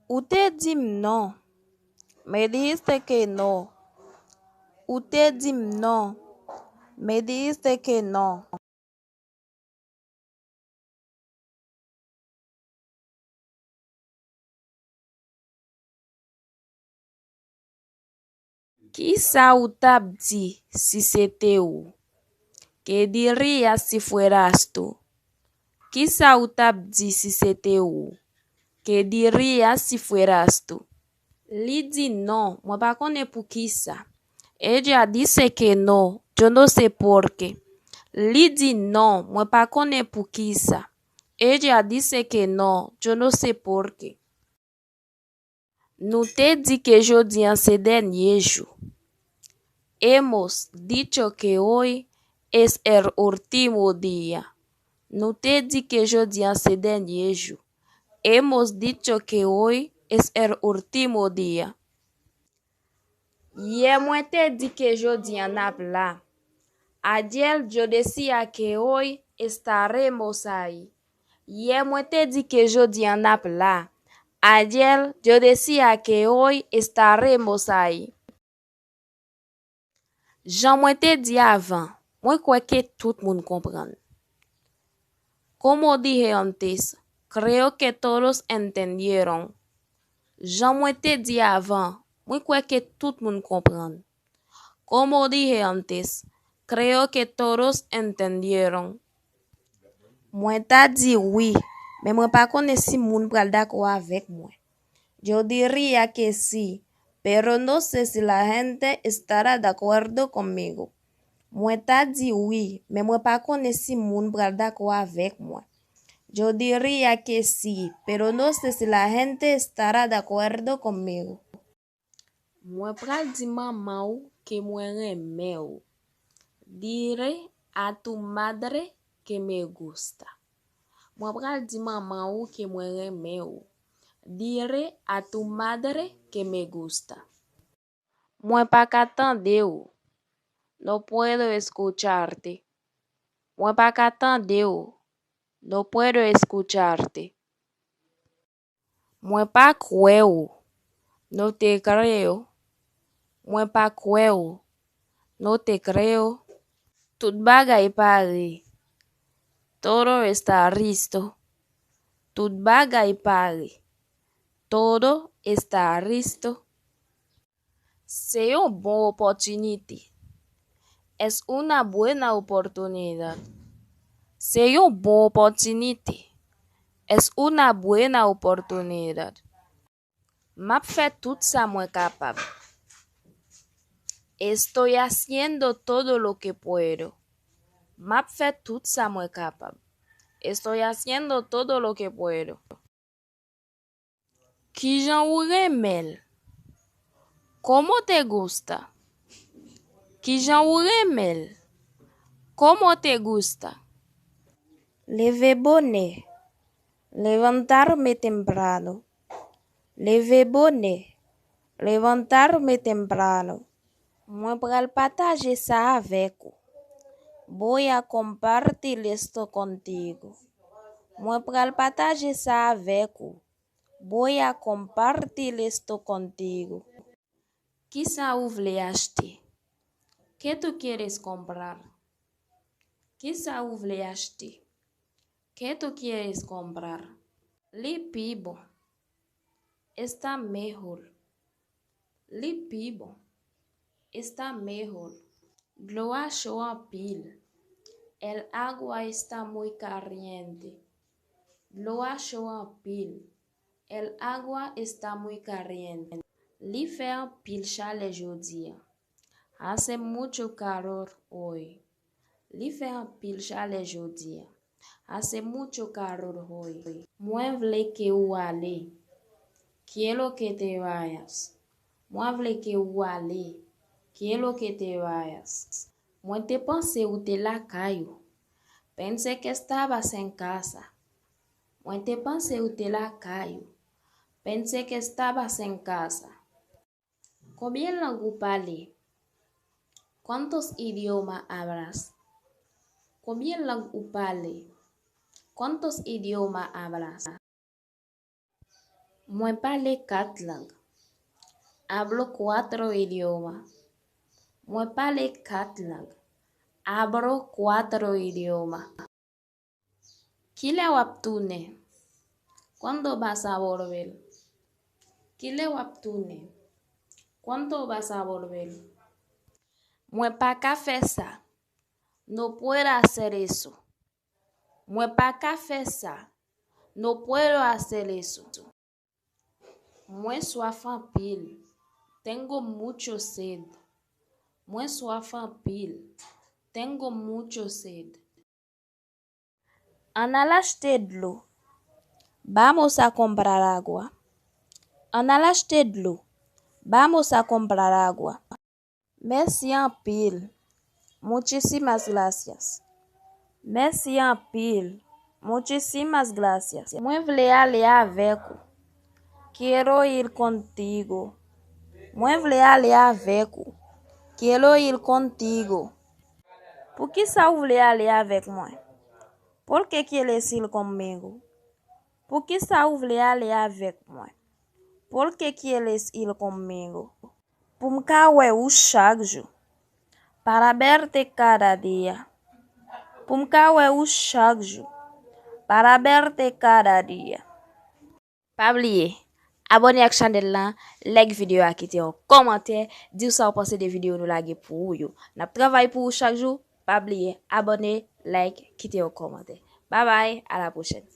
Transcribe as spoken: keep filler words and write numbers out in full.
Ou te di m non. Me dijiste que no. Ou te di m non. Me dijiste que no. Kisa ou t ap di si se te ou? ¿Qué dirías si fueras tú? Kisa ou t ap di si se te ou? ¿Qué dirías si fueras tú? Li di non, mwen pa konnen poukisa. Ella dice que no, yo no sé por qué. Li di non, mwen pa konnen poukisa. Ella dice que no, yo no sé por qué. Nou te di ke jodi an se dènye jou. Hemos dicho que hoy es el último día. Nou te di ke jodi an se dènye jou. Hemos dicho que hoy es el último día. Yè mwen te di ke jodi an n ap la. Ayer yo decía que hoy estaremos ahí. Yè mwen te di ke jodi an n ap la. Ayer yo decía que hoy estaremos ahí. Jan mwen te di avan, mwen kwè ke tout moun konprann. Como dije antes, creo que todos entendieron. Jan mwen te di avan, mwen kwè ke tout moun konprann. Como dije antes, creo que todos entendieron. Mwen ta di wi, men mwen pa konnen si moun pral dakò avèk mwen. Yo diría que sí, pero no sé si la gente estará de acuerdo conmigo. Mwen ta di wi, men mwen pa konnen si moun pral dakò avèk mwen. Yo diría que sí, pero no sé si la gente estará de acuerdo conmigo. Mwen pral di manman w ke mwen renmen w. Diré a tu madre que me gusta. Mwen pral di manman w ke mwen renmen w. Diré a tu madre que me gusta. Mwen pa ka tande w. No puedo escucharte. Mwen pa ka tande w. No puedo escucharte. Mwen pa kwè w. No te creo. Mwen pa kwè w. No te creo. Tout bagay pare. Todo está listo. Tout bagay pare. Todo está listo. Se yon bon opòtinite. Es una buena oportunidad. Se yon bon opòtinite. Es una buena oportunidad. M ap fè tout sa mwen kapab. Estoy haciendo todo lo que puedo. M ap fè tout sa mwen kapab. Estoy haciendo todo lo que puedo. Kijan ou renmen l? ¿Cómo te gusta? Kijan ou renmen l? ¿Cómo te gusta? Leve bonè. Levantarme temprano. Leve bonè. Levantarme temprano. Mwen pral pataje sa avèk ou. Voy a compartir esto contigo. Mwen pral pataje sa avèk ou. Voy a compartir esto contigo. Kisa ou vle achte? ¿Qué tú quieres comprar? Kisa ou vle achte? ¿Qué tú quieres comprar? Li pi bon. Está mejor. Li pi bon. Está mejor. Dlo a cho anpil. El agua está muy caliente. Dlo a cho anpil. El agua está muy caliente. Li fè anpil chalè jodi a. Hace mucho calor hoy. Li fè anpil chalè jodi a. Hace mucho calor hoy. Mwen vle ke ou ale. Quiero que te vayas. Mwen vle ke ou ale. Quiero que te vayas. Mwen te panse ou te lakay ou. Pensé que estabas en casa. Mwen te panse ou te lakay ou. Pensé que estabas en casa. Konbyen lang ou pale? ¿Cuántos idiomas hablas? Konbyen lang ou pale? ¿Cuántos idiomas hablas? Mwen pale kat lang. Hablo cuatro idioma. Mwen pale kat lang. Hablo cuatro idioma. Kilè w ap tounen? ¿Cuándo vas a volver? Kilè w ap tounen? ¿Cuándo vas a volver? Mwen pa ka fè sa. No puedo hacer eso. Mwen pa ka fè sa. No puedo hacer eso. Mwen swaf anpil. Tengo mucho sed. Mwen swaf anpil. Tengo mucho sed. Ann al achte dlo. Vamos a comprar agua. Ann al achte dlo. Vamos a comprar agua. Mèsi anpil. Muchísimas gracias. Mèsi anpil. Muchísimas gracias. Mwen vle ale avèk ou. Quiero ir contigo. Mwen vle ale avèk ou. Quiero ir contigo. Poukisa ou vle ale avèk mwen? ¿Por qué quieres ir conmigo? Poukisa ou vle ale avèk mwen? ¿Por qué quieres ir conmigo? Pou m ka wè ou chak jou. Para verte cada día. Pou m ka wè ou chak jou. Para verte cada día. Pa bliye, abòne ak chanèl la, like videyo a, kite yon kòmantè, di w sa w panse de videyo nou lage pou ou yo. N ap travay pou ou chak jou. Pa bliye, abòne, like, kite yon kòmantè. Babay, a la pwochèn.